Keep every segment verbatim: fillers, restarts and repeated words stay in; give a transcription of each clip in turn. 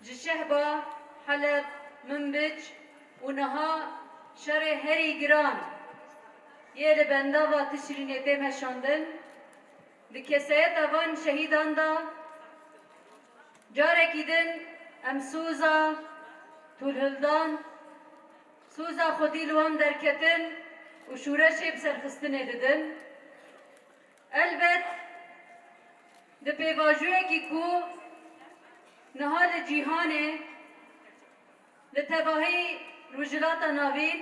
Ji Şehba, Heleb, Minbic û niha şerê herî giran yê li bendava Tişrînê tê meşandin, di kesayeta van şehîdan de carekî din em soza tûlhildan, soza xwedî li wan derketin û şûreşê bi serxistinê didin. Elbet, di pêvajoyekî ku niha li cîhanê, li tevahî Rojhilata Navîn,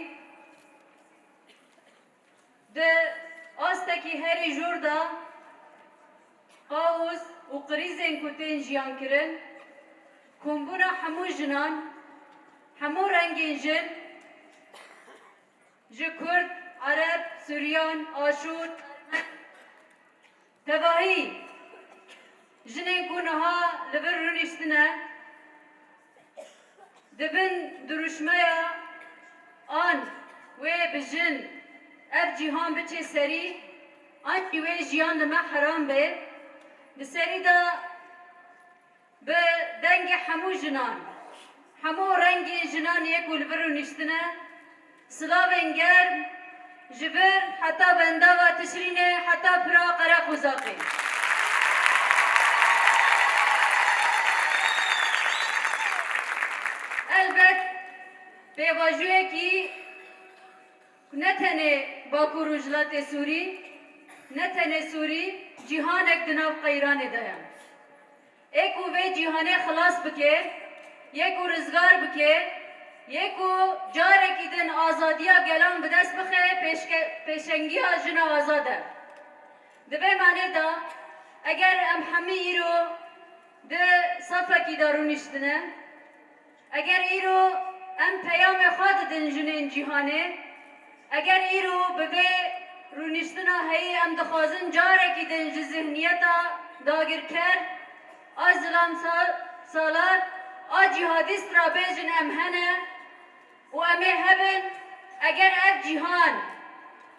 di astekî herî jûr de kaos û krîzên ku tên jiyan kirin, kombûna hemû jinan, hemû rengên jin, ji Kurd, Ereb, Suryan, Aşûr, Ermen, tevahî jinên ku niha li vir rûniştine, di bin dirûşmeya an wê bi jin ev cîhan biçe serî, an jî wê jiyan li me heram be, di serî de bi dengê hemû jinan, hemû rengên jinan yê ku li vir rûniştine, silavên germ ji vir heta bendava Tişrînê, heta pira Qereqozaqê. Elbet, pêvajoyekî ne tenê Bakur Rojhilatê Sûrî, ne tenê Sûrî, cîhanek di nav qeyranê de ye. Ê ku vê cîhanê xilas bike, yê ku rizgar bike, yê ku carekî din azadiya gelan bi dest bixe, pêşke-, pêşengiya jina azad e. Di vê manê de, eger em hemî îro di safekî de rûniştine, eger îro em peyamê xwe didin jinên cîhanê, eger îro bi vê rûniştina heyî em dixwazin carekî din ji zihniyeta dagirker a zilam sa-, salar a cîhadîst re bêjin em hene û em ê hebin, eger ev cîhan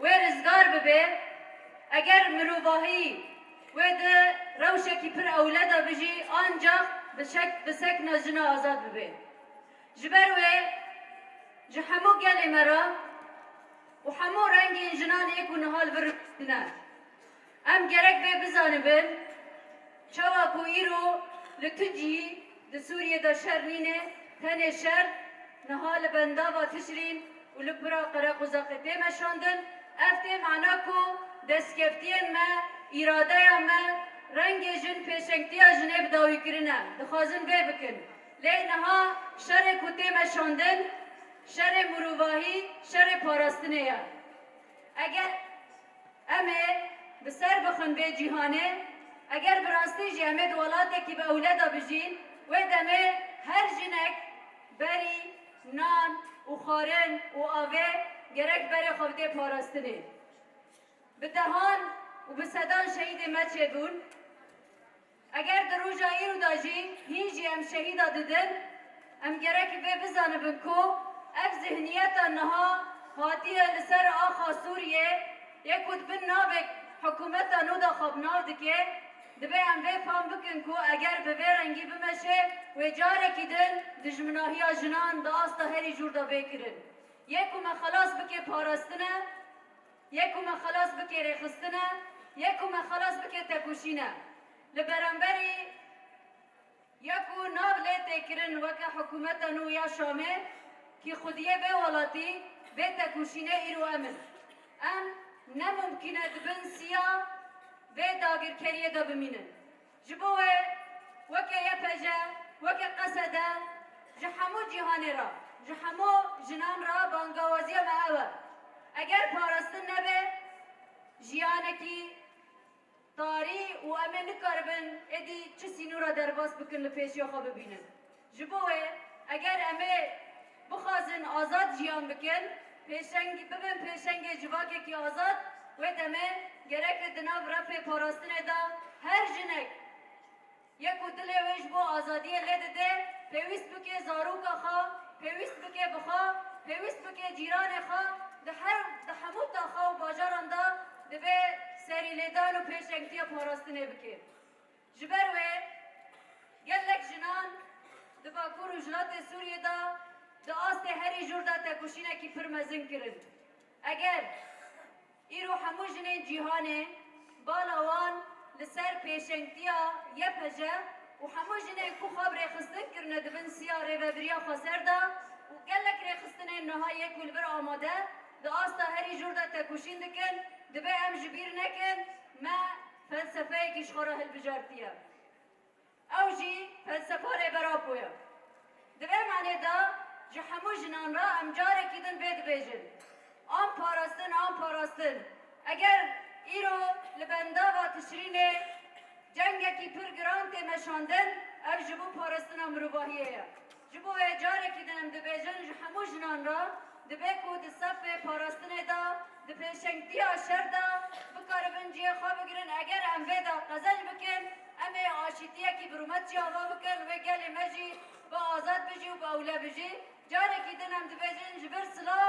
wê rizgar bibe, eger mirovahî wê di rewşekî pir ewle de bijî, ancax bi şek-, bi sekna jina azad bibe. Ji ber wê ji hemû gelê me re û hemû rengên jinan ê ku niha li vir rûniştine, em gerek vê bizanibin, çawa ku îro li tu cihî di Sûriyê de şer nîne, tenê şer niha li bendava Tişrîn û li pira Qereqozaqê tê meşandin, ev tê mana ku destkeftiyên me, îradeya me, rengê jin, pêşengtiya jinê bi dawî kirine. Dixwazin vê bikin. Lê niha şerê ku tê meşandin, şerê mirovahî, şerê parastinê ye. Eger em ê bi ser bixin vê cîhanê, eger bi rastî jî em ê di welatekî bi ewle de bijîn, wê demê her jinek berî nan û xwarin û avê gerek berê xwe bidê parastinê. Bi dehan û bi sedan şehîdê me çêbûn. Eger di roja îro de jî hîn jî em şehîda didin, em gerek vê bizanibin ku ev zihniyeta niha hatiye li ser axa Sûriyê, yê ku di bin navê hikûmeta nû de xwe bi nav dike, divê em vê fam bikin ku eger bi vê rengî bimeşe, wê carekî din dijminahiya jinan di asta herî jûr de bê kirin. Yê ku me xelas bike parastin e, yê ku me xelas bike rêxistin e, yê ku me xelas bike tekoşîn e. Li beramberî ya ku nav lê tê kirin weke hikûmeta nû ya Şamê, kî xwediyê vê welatî, vê tekoşînê îro em in. Em ne mumkîn e di bin siya vê dagirkeriyê de bimînin. Ji bo wê weke Y P J, weke Qesede, ji hemû cîhanê re, ji hemû jinan re bangawaziya me ew e. Eger parastin nebe, jiyanekî tarî û em ê nikaribin êdî çi sînora derbas bikin li pêşiya xwe bibînin. Ji bo wê, eger em ê bixwazin azad jiyan bikin, pêşeng-, bibin pêşengê civakekî azad, wê demê gerek e di nav refê parastinê de her jinek yê ku dilê wê ji bo azadiyê lê dide, pêwîst bike zaroka xwe, pêwîst bike bi xwe, pêwîst bike cîranê xwe, di her, di hemû taxa û bajaran de divê serîlêdan û pêşengtiya parastinê bike. Ji ber wê gelek jinan di Bakurê Ku Rojhilatê Sûriyê de di astê herî jûr de tekoşînekî pir mezin kirin. Eger îro hemû jinên cîhanê bala wan li ser pêşengtiya Y P J û hemû jinên ku xwe bi rêxistin kirine di bin siya rêvebiriya xweser de û gelek rêxistinên niha yê ku li vir amade di asta herî jûr de tekoşîn dikin, dibe em ji bîr nekin, me felsefeyekî ji xwe re hilbijartiye. Ew jî felsefa Rêber Apo ye. Di vê manê de ji hemû jinan re em carekî din vê dibêjin, an parastin, an parastin. Eger îro li bendava Tişrînê cengekî pir giran tê meşandin, ev ji bo parastina mirovahiyê ye. Ji bo vê carekî din em dibêjin ji hemû jinan re, dibe ku di sefê parastinê de, di pêşengtiya şer de bikaribin cihê xwe bigirin. Eger em vê de qezenc bikin, em ê aşîtiyekî bi rûmet jî ava bikin, wê gelê me jî bi azad bijî û bi ewle bijî. Carekî din em dibêjin ji vir silav.